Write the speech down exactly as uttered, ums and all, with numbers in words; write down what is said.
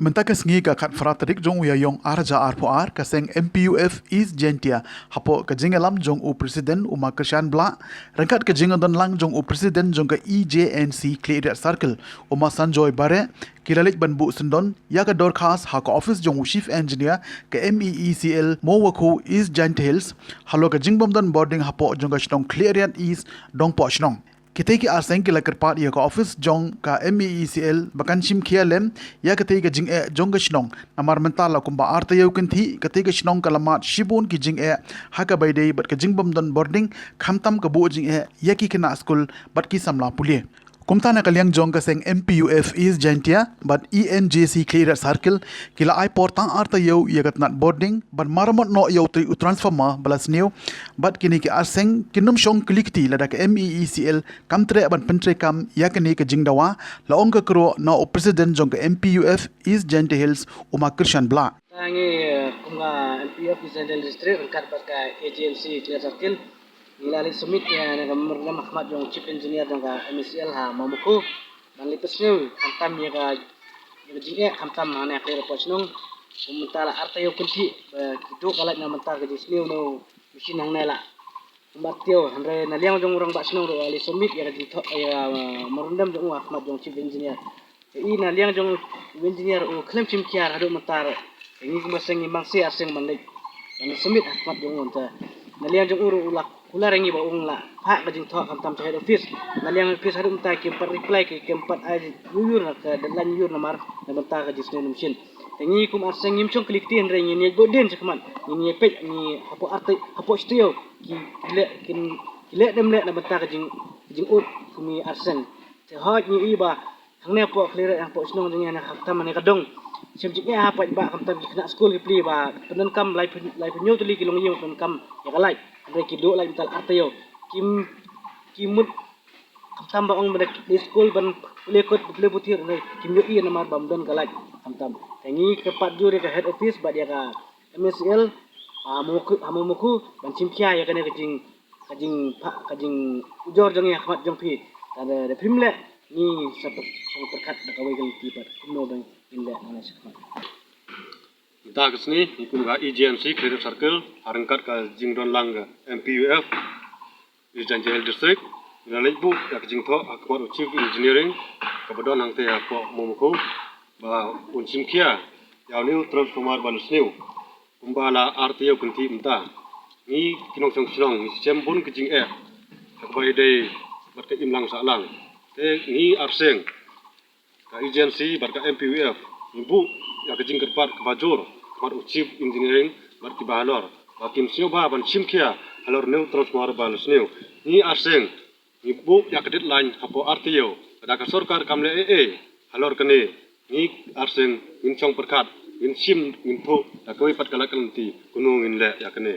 Mynta ka sngi ka khatphra tarik jong u Ïaïong ar hajar arphew ar, ka seng M P U F East Jaintia, hapoh ka jingïalam jong u President u Ma Kyrshan Blah, ryngkat ka jingdon lang jong u President jong ka E J N C Khliehriat Circle, u Ma Sanjoy Bareh, ki la leit ban buh syndon ïa ka dorkhas ha ka office jong u Chief Engineer ka M E E C L Mowakhu East Jaintia Hills, halor ka jingbym don bording hapoh jong ka shnong Khliehriat East, Dongpoh Shnong. Kitei ki ar seng ki la kyrpad ïa ka office jong ka M E E C L ba kan shim khia lem ïa katei ka jingeh jong ka shnong. Namar mynta la kumba ar taïew kynthih katei ka shnong ka la mad shibun ki jingeh ha kaba ïadei bad ka jingbym don bording, khamtam ka buh jingeh ïa ki khynnah skul bad ki samla pule. Kumta na ka liang jong ka seng M P U F East Jaintia bad E N J C Khliehriat Circle, ki la ai por tang ar taïew ïa ka tnat bording ban maramot noh ïa u trai u transformer ba la sniew. Bad kine ki ar seng kin ym shong kylli kti lada ka M E E C L kam treh ban pyntreikam ïa kane ka jingdawa, la ong ka kyrwoh na u President jong ka M P U F East Jaintia Hills, u Ma Kyrshan Blah. Tang ngi, eh, kum ka M P U F East Jaintia Hills District ryngkat bad ka A J N C Khliehriat Circle, ngi la leit submit ïa kane ka memorandum ha khmat jong Chief Engineer jong ka M E E C L ha Mowakhu ban leit pynsniew khamtam ïa ka, ïa ka jingeh khamtam hangne ha Khliehriat Shnong. Kum mynta la ar taïew kynthih ba ki duh ka light na bynta ka jingsniew na u machine hangne la kumba taïew, hynrei na liang jong u Rangbah Shnong ruh u la leit submit ïa ka jingthoh ïa ka, uh, memorandum jong u ha khmat jong Chief Engineer. Te i na liang jong u engineer u khlem shim khia haduh mynta ruh. Te ngi kum ka seng ngi mangsa ar seng ban leit ban submit ha khmat jong u, te na liang jong u ruh u la kular ïa ngi ba un la phah ka jingthoh khamtam sha head office. Na liang office haduh mynta kim pat reply, ki kim pat ai ïuh ïuh na ka deadline ïuh ïuh namar na bynta ka jingsniew na machine. Te ngi kum ar seng ngim shong kylli kti, hynrei ngin ïa buh dien sha khmat, ngin ïa peit, ngi hapoh ar taïew, hapoh shi taïew ki, ki leh, kin, ki leh dem leh na bynta ka jing, ka jingud kum ngi ar seng. Te hooid ngi i ba hangne hapoh Khliehriat, hapoh shnong jong ngi hangne khamtam hangne ka dong, shem jingeh ha paidbah khamtam ki khynnah skul ki plie ba pyndonkam laiphew, laiphew hynñiew tylli ki longïing pyndonkam ïa ka light, hynrei ki duh light mynta la ar taïew. Kim, ki mut khamtam ba ong ba dei skul ban pule kot pule puthi, hynrei kim ïohi namar ba ym don ka light khamtam. Te ngi kyrpad jur ïa ka head office bad ïa ka M E E C L ha Mowakhu, ha Mowakhu ban shim khia ïa kane ka jing, ka jingpha, ka jingujor jong ngi ha khmat jong phi. Te da, da phim leh ngi sa pyrkhat da kawei ka lynti pat kumno ba ngin leh nangne sha khmat. Mynta ka sngi ngi kum ka E J N C Khliehriat Circle ha ryngkat ka jingdon lang ka M P U F East Jaintia Hills District, ngi la leit buh ïa ka jingthoh ha khmat u Chief Engineering kaba don hangtei hapoh Mowakhu ba un shim khia ïa une u transformer ba la sniew kumba la ar taïew kynthih mynta. Ngi ki nongshong shnong ngi shem bun ka jingeh ha kaba ïadei bad ka imlang sahlang. Te ngi ar seng ka E J N C bad ka M P U F ngi buh ïa ka jingkyrpad kaba jur ha khmat u Chief Engineering bad kiba halor ba kin sngewbha ban shim khia halor une u transformer ba la sniew. Ngi ar seng ngi buh ïa ka deadline hapoh ar taïew, lada ka sorkar kam leh ei ei halor kane, ngi ar seng ngin shong pyrkhat, ngin shim, ngin thoh da kawei pat ka lad ka lynti kumno ngin leh ïa kane.